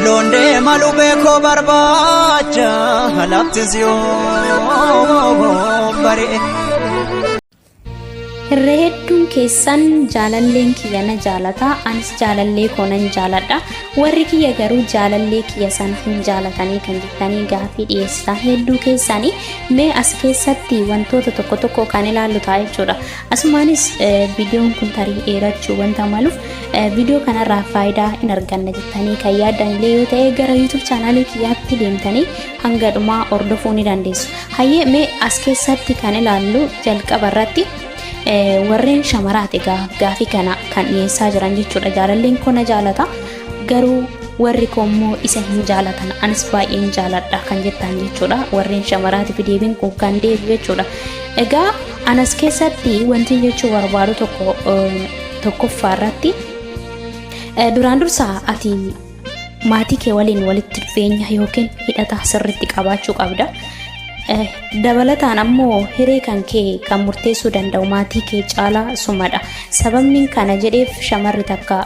Loon deema lubee koo barbaacha laftis yoo bari'e. Irra hedduun keessan jaalalleen kiyya na jaalata, anis jaalallee koo nan jaaladha. Warri kiyya garuu jaalallee kiyya sana hin jaalatanii kan jettanii gaaffii dhiyeessitan hedduu keessanii mee as keessatti wantoota tokko tokko kan ilaallu ta'a jechuudha. Asumaanis viidiyoon kun tarii dheerachuu wanta maluuf viidiyoo kanarraa faayidaa hin arganna jettanii kan yaaddan illee yoo ta'e gara YouTube chaanaalii kiyyaatti deemtanii hanga dhumaa hordofuu ni dandeessu. Hayyee mee as keessatti kan ilaallu jalqaba irratti warreen shamaraati gaafii kana kan dhiyeessaa jiran jechuudha. Jaalalleen koo na jaalata garuu warri koo immoo isa hin jaalatan anis baay'een jaaladha kan jettan jechuudha. Warreen shamaraatiif deebiin kun kan deebi'u jechuudha. Egaa anas keessatti wanti jechuu barbaadu tokko tokkoffaa irratti duraan dursa ati maatii kee waliin walitti dhufeenya yookiin hidhata sirriitti qabaachuu qabda. Dabalataan ammoo hiree kan kee kan murteessuu danda'u maatii kee caalaa sumadha. Sababni kana jedheef shamarri takka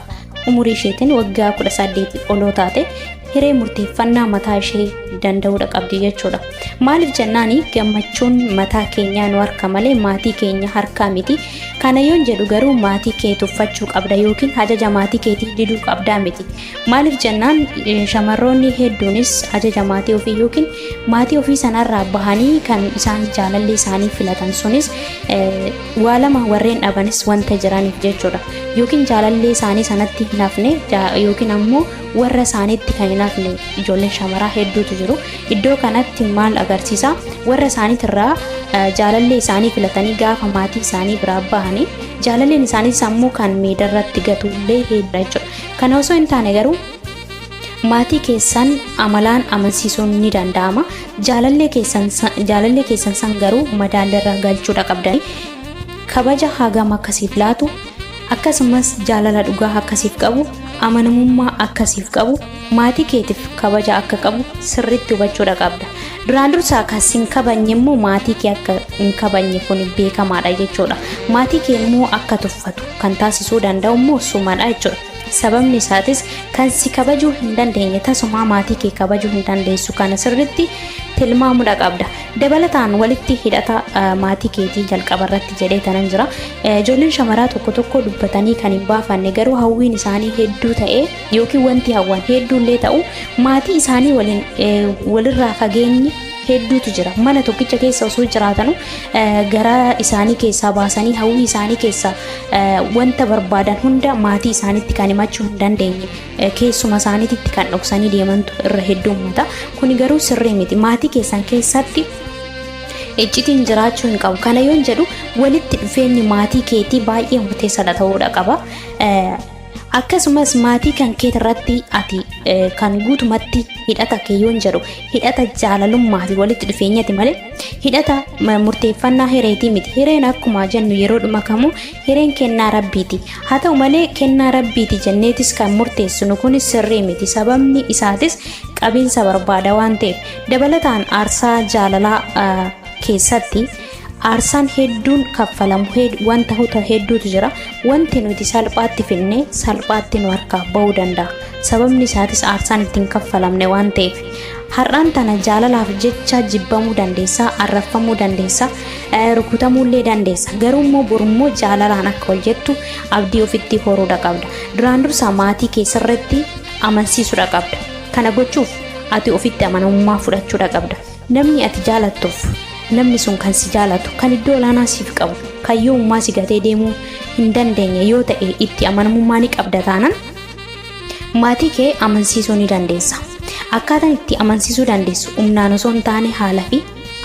umurii isheetiin waggaa 18 oloo taate hiree murteeffannaa mataa ishee danda'uudha qabdi jechuudha. Maaliif jennaani gammachuun mataa keenyaa nu harka malee maatii keenya harkaa miti. Kana yoon jedhu garuu maatii kee tuffachuu qabda yookiin ajaja maatii keetii diduu qabdaa miti. Maaliif jennaan shamarroonni hedduunis ajaja maatii ofii yookiin maatii ofii sanarraa bahanii kan isaan jaalalli isaanii filatan sunis waa lama warreen dhabanis wanta jiraniif jechuudha. Yookiin jaalallee isaanii sanatti hin hafne yookiin ammoo warra isaaniitti kan hin hafne ijoolleen shamaraa hedduutu jiru. Iddoo kanatti maal agarsiisa? Warra isaaniitirraa jaalallee isaanii filatanii gaafa maatii isaanii biraa bahanii jaalalleen isaanii sammuu kan meedarratti gatullee hedduudha jechuudha. Kana osoo hin taane garuu maatii keessan amalaan amansiisuun ni danda'ama. Jaalallee keessan san garuu madaallarra galchuudha qabdanii. Kabaja hagam akkasiif laatu akkasumas jaalala dhugaa akkasiif qabu amanamummaa akkasiif qabu maatii keetiif kabaja akka qabu sirriitti hubachuudha qabda. Duraan dursaa kan sin kabajne immoo maatii kee akka hin kabajne kun beekamaadha jechuudha. Maatii kee immoo akka tuffatu kan taasisuu danda'u immoo sumadha jechuudha. Sababni isaatis kan si kabajuu hin dandeenye tasumaa maatii kee kabajuu hin dandeessu kana sirriitti tilmaamuudha qabda. Dabalataan walitti hidhata maatii keetii jalqaba irratti jedhee tanan jira. Ijoolleen shamaraa tokko tokko dubbatanii kan hin baafanne garuu hawwiin isaanii hedduu ta'ee yookiin wanti hawwan hedduullee ta'u maatii isaanii waliin walirraa fageenyi hedduutu jira. Mana tokkicha keessa osoo jiraatanu garaa isaanii keessaa baasanii hawwii isaanii keessaa wanta barbaadan hunda maatii isaaniitti kan himachuu hin dandeenye keessuma isaaniitti kan dhoksanii deemantu irra heddummata. Kuni garuu sirrii miti. Maatii keessan keessatti iccitiin jiraachuu hin qabu. Kana yoon jedhu walitti dhufeenyi maatii keetii baay'ee murteessaadha ta'uudha qaba. Akkasumas maatii kan keet irratti ati kan guutumatti hidhata kee yoon jedhu hidhata jaalalummaa fi walitti dhufeenyati malee hidhata murteeffannaa hireetii miti. Hireen akkuma jennu yeroo dhuma kamuu hireen kennaa rabbiiti. Haa ta'u malee kennaa rabbiiti jenneetis kan murteessinu kun sirrii miti. Sababni isaatis qabiinsa barbaada waan ta'eef. Dabalataan aarsaa jaalalaa keessatti aarsaan hedduun kaffalamu wanta hedduutu jira. Wanti nuti salphaatti finne salphaatti nu harkaa ba'uu danda'a. Sababni isaatis aarsaan ittiin kaffalamne waan ta'eef. Har'aan tana jaalalaaf jecha jibbamuu dandeessa, arrabfamuu dandeessa, rukutamuullee dandeessa. Garuu immoo borummoo jaalalaan akka ol jettu abdii ofitti horuudha qabda. Duraan dursa maatii keessarratti amansiisuudha qabda. Kana gochuuf ati ofitti amanamummaa fudhachuudha qabda. Namni ati jaalattuuf namni sun kan si jaalatu kan iddoo olaanaa siif qabu kan yoomummaa si gatee deemuu hin dandeenye yoo ta'e itti amanamummaa ni qabda taanaan maatii kee amansiisuu ni dandeessa. Akkaataan itti amansiisuu dandeessu humnaan osoo hin taane haala fi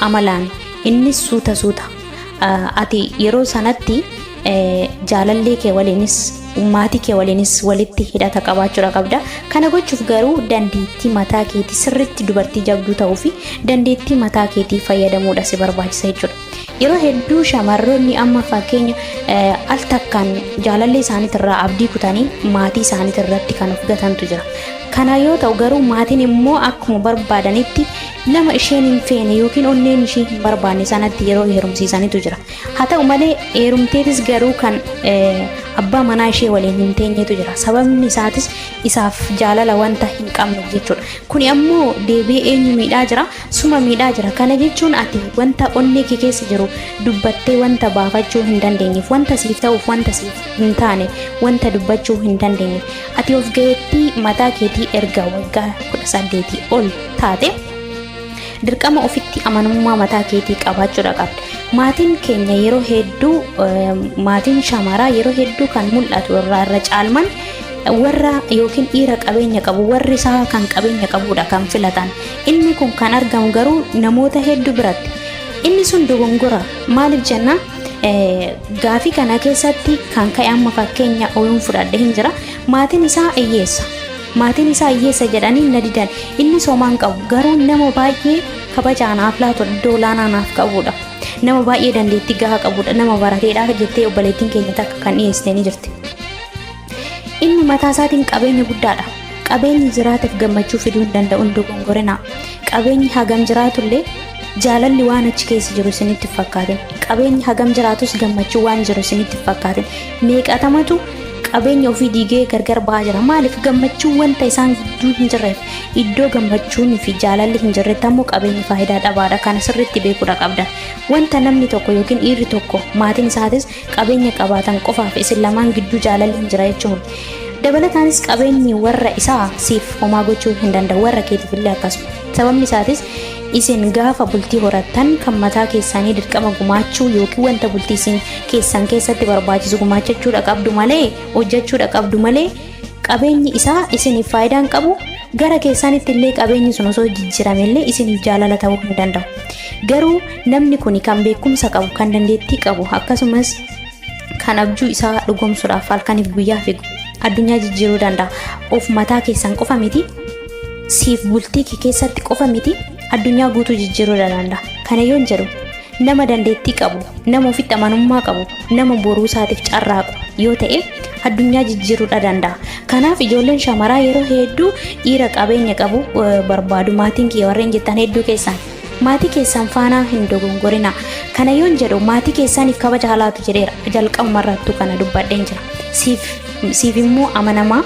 amalaan innis suuta suuta ati yeroo sanatti jaalallee kee waliinis maatii kee waliinis walitti hidhata qabaachuudha qabda. Kana gochuuf garuu dandeettii mataa keetii sirriitti dubartii jabduu ta'uu fi dandeettii mataa keetii fayyadamuudha si barbaachisa jechuudha. Yeroo hedduu shamarroonni amma fakkeenya al takkaan jaalallee isaaniitirraa abdii kutanii maatii isaaniitirratti kan of gatantu jira. Kana yoo ta'u garuu maatiin immoo akkuma barbaadanitti nama isheen hin feene yookiin onneen ishee hin barbaanne sanatti yeroo heerumsiisanitu jira. Haa ta'u malee heerumteetis garuu kan Abbaa manaa ishee waliin hin teenyetu jira. Sababni isaatis isaaf jaalala wanta hin qabneef jechuudha. Kuni ammoo deebi'ee eenyu miidhaa jira? Suma miidhaa jira. Kana jechuun ati wanta onnee kee keessa jiru dubbattee wanta baafachuu hin dandeenyeef, wanta siif ta'uuf wanta siif hin taane wanta dubbachuu hin dandeenyeef, ati of gaheettii mataa keetii erga waggaa 18 ol taate dirqama ofitti amanamummaa mataa keetii qabaachuudha qabda. Maatiin keenya yeroo hedduu, maatiin shamaraa yeroo hedduu kan mul'atu irraa irra caalman warra yookiin dhiira qabeenya qabu, warri isaa kan qabeenya qabudha kan filatan. Inni kun kan argamu garuu namoota hedduu biratti. Inni sun dogongora. Maaliif jenna, gaafii kana keessatti kan ka'e amma fakkeenya oyuun fudhadhe hin jira. Maatiin isaa hiyyeessa. Maatiin isaa hiyyeessa jedhanii na didan. Inni somaan qabu garuu nama baay'ee kabaja anaaf laatu, iddoo olaanaa naaf qabudha. Nama baay'ee dandeettii gahaa qabudha. Nama barateedha jettee obboleettiin keenya takka kan dhiyeessite ni jirti. Inni mataa isaatiin qabeenya guddaadha. Qabeenyi jiraateef gammachuu fiduu hin danda'u, hin dogongorinaa. Qabeenyi hagam jiraatullee jaalalli waan achi keessa jiru isinitti hin fakkaatin. Qabeenyi hagam jiraatus gammachuu waan jiru isinitti hin fakkaatin. Meeqatamatu qabeenya ofii diigee gargar ba'aa jira. Maaliif? Gammachuu wanta isaan gidduu hin jirreef. Iddoo gammachuun fi jaalalli hin jirretti ammoo qabeenyi faayidaa dhabaadha. Kana sirriitti beekuudha qabda. Wanta namni tokko yookiin dhiirri tokko maatiin isaatis qabeenya qabaatan qofaaf isin lamaan gidduu jaalalli hin jira jechuun. Dabalataanis qabeenyi warra isaa siif homaa gochuu hin danda'u. Warra keetiif illee akkasuma. Sababni isaatis isin gaafa bultii horattan kan mataa keessanii dirqama gumaachuu yookiin wanta bultii isin keessan keessatti barbaachisu gumaachachuudha qabdu malee, hojjechuudha qabdu malee, qabeenyi isaa isiniif faayidaan qabu, gara keessanitti illee qabeenyi sun osoo jijjiirame illee isiniif jaalala ta'uu hin danda'u. Garuu namni kun kan beekumsa qabu, kan dandeettii qabu, akkasumas kan abjuu isaa dhugoomsuudhaaf halkaniif guyyaa fiigu addunyaa jijjiiruu danda'a. Of mataa keessan qofa miti, siif bultii kee keessatti qofa miti, addunyaa guutuu jijjiiruu danda'a. Kana yoon jedhu nama dandeettii qabu, nama ofitti amanummaa qabu, nama boruu isaatiif carraaqu yoo ta'e addunyaa jijjiiruudha danda'a. Kanaaf ijoolleen shamaraa yeroo hedduu dhiira qabeenya qabu barbaadu maatiin kiyya warreen jettan hedduu keessan. Maatii keessan faanaa hin dogongorina. Kana yoon jedhu maatii keessaniif kabaja halaatu jedheera. Jalqabumarrattuu kana dubbadheen jira. Siif immoo amanamaa,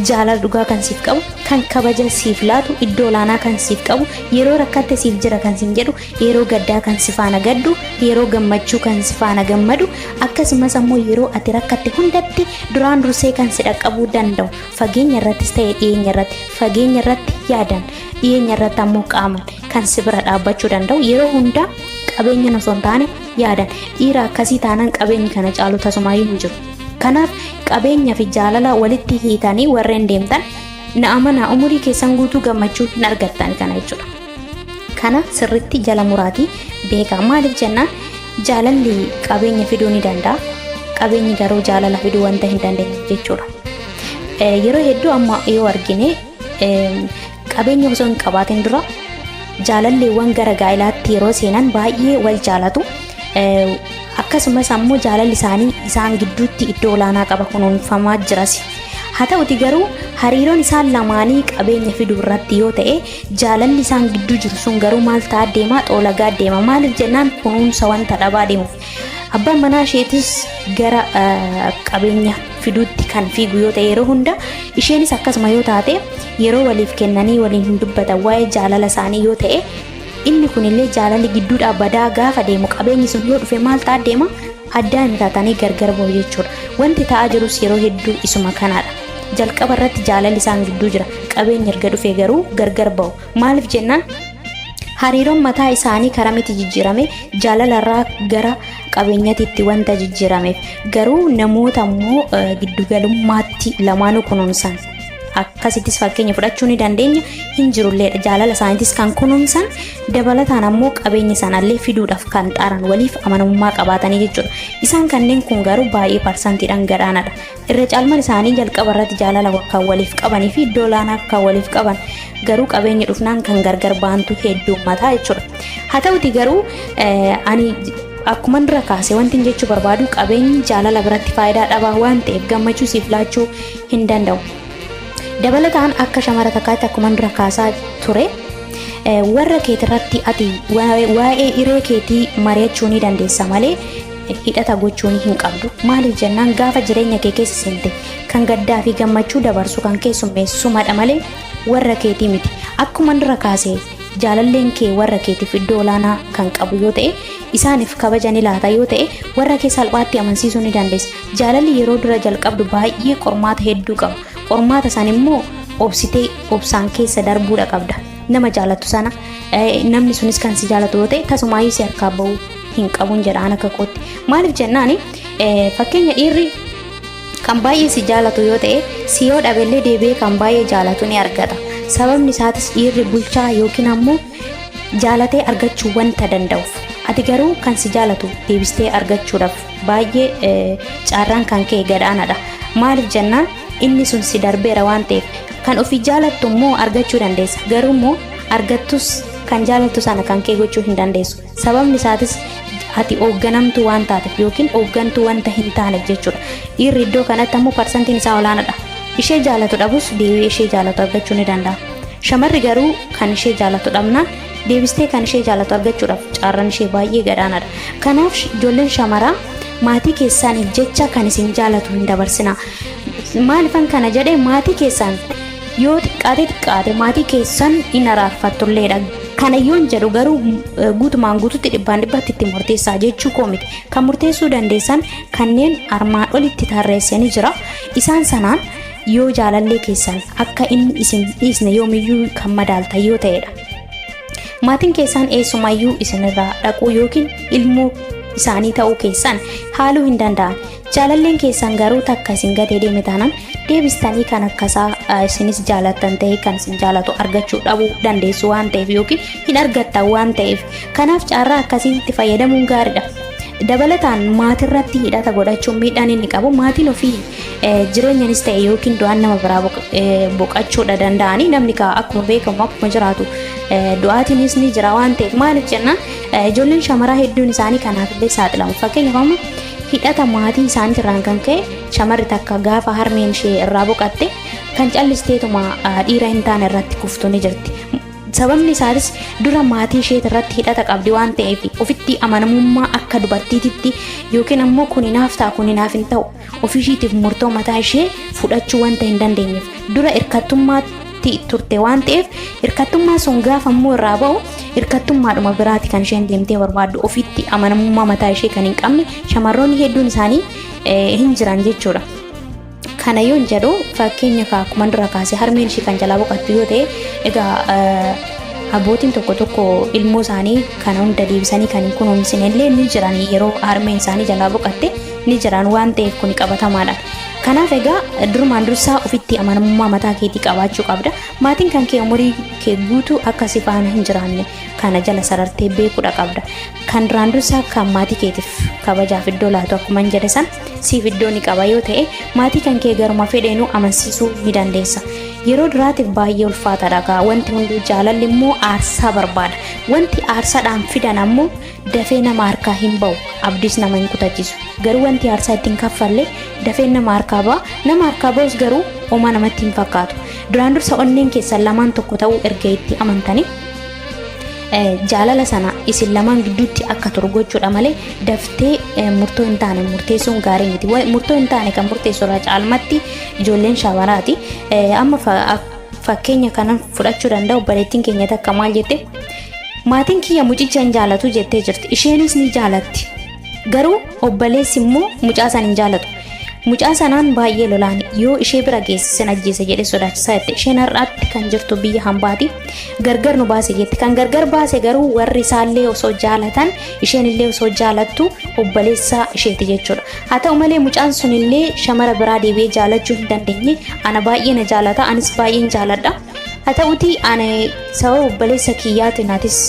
jaalala dhugaa kan siif qabu, kan kabaja siif laatu, iddoo olaanaa kan siif qabu, yeroo rakkatte siif jira kan siin jedhu, yeroo gaddaa kan si faana gaddu, yeroo gammachuu kan si faana gammadu, akkasumas ammoo yeroo ati rakkatte hundatti duraan dursee kan si dhaqqabuu danda'u, fageenya irrattis ta'e dhiyeenya irratti, fageenya irratti yaadan, dhiyeenya irratti ammoo qaaman kan si bira dhaabbachuu danda'u, yeroo hundaa qabeenya osoo hin taane yaadan, dhiira akkasii taanaan qabeenyi kana caalu tasumaayyuu hin jiru. Kanaaf qabeenya fi jaalala walitti hiitanii warreen deemtan, na amanaa, umurii keessan guutuu gammachuu hin argattan kana jechuudha. Kana sirritti jala muraatii beekaa. Maaliif jennaan jaalalli qabeenya fiduu ni danda'a. Qabeenyi garuu jaalala fiduu wanta hin dandeenye jechuudha. Yeroo hedduu amma yoo argine, qabeenya osoo hin qabaatin dura jaalalleewwan gara gaa'ilaatti yeroo seenan baay'ee wal jaalatu. Akkasumas ammoo jaalalli isaanii isaan gidduutti iddoo olaanaa qaba, kunuunfamaa jiras. Haa ta'uti garuu hariiroon isaan lamaanii qabeenya fiduu irratti yoo ta'e, jaalalli isaan gidduu jiru sun garuu maal ta'aa deema? Xoolagaa deema. Maaliif jennaan kunuunsa wanta dhabaa deemuuf. Abbaan manaa isheetis gara qabeenya fiduutti kan fiigu yoo ta'e yeroo hunda, isheenis akkasuma yoo taate, yeroo waliif kennanii waliin hin dubbatan waa'ee jaalala isaanii yoo ta'e, inni kunillee jaalalli gidduudhaa badaa gaafa deemu, qabeenyi sun yoo dhufe maal ta'aa deema? Addaan taatanii gargar bahu jechuudha. Wanti ta'aa jirus yeroo hedduu isuma kanaadha. Jalqaba irratti jaalalli isaan gidduu jira. Qabeenyi erga dhufe garuu gargar bahu. Maaliif jennaan hariiroon mataa isaanii karaa miti jijjiirame, jaalalarraa gara qabeenyatitti wanta jijjiirameef. Garuu namoota immoo giddugalummaatti lamaanuu kunuunsan, akkasittis fakkeenya fudhachuu ni dandeenya, hin jirulleedha. Jaalala isaaniitis kan kunuunsan, dabalataan ammoo qabeenya sanallee fiduudhaaf kan xaaran, waliif amanamummaa qabaatanii jechuudha. Isaan kanneen kun garuu baay'ee parsantiidhaan gadaanadha. Irra caalmaan isaanii jalqaba irratti jaalala kan waliif qabanii fi iddoo olaanaa kan waliif qaban, garuu qabeenya dhufnaan kan gargar baantu heddummataa jechuudha. Haa ta'uti garuu ani akkuma dura kaase wanti jechuu barbaadu, qabeenyi jaalala biratti faayidaa dhabaa waan ta'eef gammachuu siif laachuu hin danda'u. Dabalataan akka shamara takkaatti akkuma dura kaasaa ture, warra keetirratti ati waa'ee hiree keetii mari'achuu ni dandeessa malee hidhata gochuun hin qabdu. Maaliif jennaan gaafa jireenya kee keessa seente kan gaddaa fi gammachuu dabarsu kan keessummeessu madha malee warra keetii miti. Akkuma dura kaasee jaalalleen kee warra keetiif iddoo olaanaa kan qabu yoo ta'e, isaaniif kabaja ni laata yoo ta'e, warra kee salphaatti amansiisuu ni dandeessa. Jaalalli yeroo dura jalqabdu baay'ee qormaata hedduu qaba. Qormaata san immoo obsitee obsaan keessa darbuudha qabda. Nama jaalattu sana namni sunis kan si jaalatu yoo ta'e tasumaayyuu si harkaa bahuu hin qabuun jedha an akka kootti. Maaliif jennaani fakkeenya dhiirri kan baay'ee si jaalatu yoo ta'e si yoo dhabellee deebi'ee kan baay'ee jaalatu ni argata. Sababni isaatis dhiirri bulchaa yookiin ammoo jaalatee argachuu wanta danda'uuf. Ati garuu kan si jaalatu deebistee argachuudhaaf baay'ee carraan kan kee gadaanadha. Maaliif jennaan inni sun si darbeera waan ta'eef kan ofii jaalattu immoo argachuu dandeessa. Garuu immoo argattus kan jaalattu sana kan kee gochuu hin dandeessu. Sababni isaatis ati hoogganamtuu waan taateef yookiin hooggantuu wanta hin taaneef jechuudha. Dhiirri iddoo kanatti ammoo parsantiin isaa olaanaadha. Ishee jaalatu dhabus deebi'ee ishee jaalatu argachuu ni danda'a. Shamarri garuu kan ishee jaalatu dhabnaan deebistee kan ishee jaalatu argachuudhaaf carraan ishee baay'ee gadaanaadha. Kanaaf ijoolleen shamaraa maatii keessaaniif jecha kan isin jaalatu hin dabarsina. Maalifan kana jedhee maatii keessaan yoo xiqqaate xiqqaate maatii keessan hin araarfattulleedha. Kana yoon jedhu garuu guutumaan guututti dhibbaan dhibbatti itti murteessaa jechuu koo miti. Kan murteessuu dandeessan kanneen armaan olitti tarreessanii jira. Isaan sanaan yoo jaalallee keessan akka inni isin dhiisne yoomiyyuu kan madaaltan yoo ta'edha. Maatiin keessan eessumayyuu isinirraa dhaquu yookiin ilmoo isaanii ta'uu keessan haaluu hin danda'an. Jaalalleen keessan garuu takka isin gatee deeme taanaan deebistanii kan akkasaa isinis jaalattan ta'e kan isin jaalatu argachuu dhabuu dandeessu waan ta'eef yookiin hin argattan waan ta'eef kanaaf carraa akkasiitti fayyadamuun gaariidha. Dabalataan maatirratti hidhata godhachuun miidhaan inni qabu maatiin ofii jireenyanis ta'e yookiin du'aan nama biraa boqachuudha danda'anii namni akkuma beekamu akkuma jiraatu du'aatiinis ni jira waan ta'eef maaliif jennaan ijoolleen shamaraa hedduun isaanii kanaaf illee saaxilamu. Fakkeenyaaf amma hidhata maatii isaaniitirraan kan ka'e shamarri takka gaafa harmeen ishee irraa boqatte kan callisteetuma dhiira hin taane irratti kuftu ni jirti. Sababni isaatis dura maatii ishee irratti hidhata qabdi waan ta'eef ofitti amanamummaa akka dubartiititti yookiin ammoo kun naaf ta'a kun naaf hin ta'u ofii ishiitiif murtoo mataa ishee fudhachuu wanta hin dandeenyeef dura hirkattummaatti turte waan ta'eef hirkattummaa sun gaafa immoo irraa ba'u hirkattummaadhuma biraati kan isheen deemtee barbaaddu ofitti amanamummaa mataa ishee kan hin qabne shamarroonni hedduun isaanii hin jiran jechuudha. Kana yoon jedhu fakkeenya akkuma dura kaase harmeen ishee kan jalaa boqattu yoo ta'e egaa abbootiin tokko tokko ilmoo isaanii kana hunda deebisanii kan hin kunuunsine illee ni jiran yeroo harmeen isaanii jalaa boqatte ni jiran waan ta'eef kun qabatamaadha. Kanaaf egaa durumaan dursaa ofitti amanamummaa mataa keetii qabaachuu qabda. Maatiin kan kee umurii kee guutuu akka si faana hin jiraanne kana jala sarartee beekuudha qabda. Kan duraan dursaa kan maatii keetiif kabajaaf iddoo laatu akkuma hin jedhe san siif iddoo ni qaba yoo ta'e maatii kan kee garuma fedheenuu amansiisuu ni dandeessa. Yeroo duraatiif baay'ee ulfaataadha gaa wanti hunduu jaalalli immoo aarsaa barbaada. Wanti aarsaadhaan fidan ammoo dafee nama harkaa hin ba'u abdiis nama hin kutachiisu. Garuu wanti aarsaa ittiin kaffalle dafee nama harkaa ba'a. Nama harkaa ba'us garuu homaa namatti hin fakkaatu. Duraan dursa onneen keessan lamaan tokko ta'uu erga itti amantanii jaalala sana isin lamaan gidduutti akka turu gochuudha malee daftee murtoo hin taane murteessuun gaarii miti. Murtoo hin taane kan murteessu irraa caalmatti ijoolleen shamaraati. Amma fakkeenya kanan fudhachuu danda'u obboleettiin keenya takka maal jette maatiin kiyya mucicha hin jaalatu jettee jirti. Isheenis ni jaalatti. Garuu obboleessi immoo mucaa sana hin jaalatu. Mucaa sanaan baay'ee lolaan yoo ishee bira geesse sin ajjeesa jedhee sodaachisaa jette. Isheen har'aatti kan jirtu biyya hambaati. Gargar nu baase jetti. Kan gargar baase garuu warri isaallee osoo jaalatan isheen illee osoo jaalattu obboleessa isheeti jechuudha. Haa ta'u malee mucaan sun illee shamara biraa deebi'ee jaalachuu hin dandeenye. Ana baay'ee na jaalata anis baay'een jaaladha. Haa ta'uti ani sababa obboleessa kiyyaatiin atis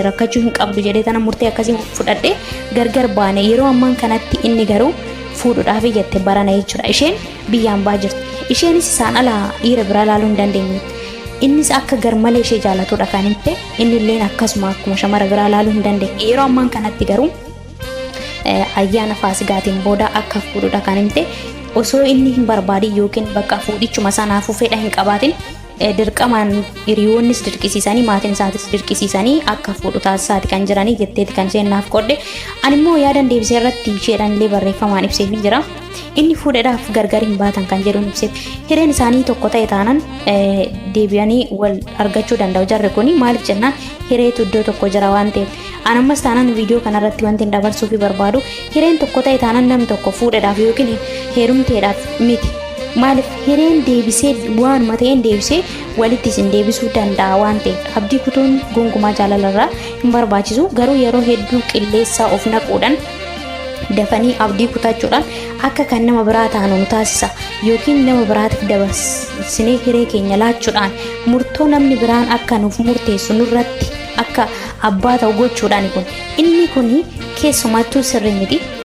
rakkachuu hin qabdu jedhee tana murtee akkasii fudhadhe gargar baane yeroo ammaan kanatti inni garuu fuudhuudhaaf jette barana jechuudha. Isheen biyya hambaa jirti. Isheenis isaan ala dhiira biraa ilaaluu hin dandeenye. Innis akka garmalee ishee jaalatudha kan himte. Inni illeen akkasuma akkuma shamara biraa ilaaluu hin dandeenye. Yeroo ammaan kanatti garuu ayyaana faasigaatiin booda akka fuudhudha kan himte. Osoo inni hin barbaadin yookiin bakka fuudhichuma sanaafuu fedha hin qabaatin Dirqamaan hiriyoonnis dirqisiisanii, maatiin isaatis dirqisiisanii akka fuudhu taasisaati kan jiranii jetteeti kan isheen naaf qodde. Ani immoo yaadan deebisee irratti isheedhaan illee barreeffamaan ibseefin jira. Inni fuudhedhaaf gargar hin baatan kan jedhuun ibseef. Hireen isaanii tokko ta'e taanaan deebi'anii wal argachuu danda'u jarri kuni, maaliif jennaan hireetu iddoo tokko jira waan ta'eef. An ammas taanaan viidiyoo kanarratti wanti hin dabarsuufi barbaadu, hireen tokko ta'e taanaan namni tokko fuudhedhaaf yookiin heerumteedhaaf miti. Maaliif hireen deebisee waanuma ta'een deebisee walitti isin deebisuu danda'a waan ta'eef, abdii kutuun gonkumaa jaalalarraa hin barbaachisu. Garuu yeroo hedduu qilleessaa of naquudhaan dafanii abdii kutachuudhaan akka kan nama biraa taanu nu taasisa, yookiin nama biraatiif dabarsinee hiree keenya laachuudhaan murtoo namni biraan akka nuuf murteessu, nurratti akka abbaa ta'u gochuudhaan, kun inni kun keessumattuu sirrii miti.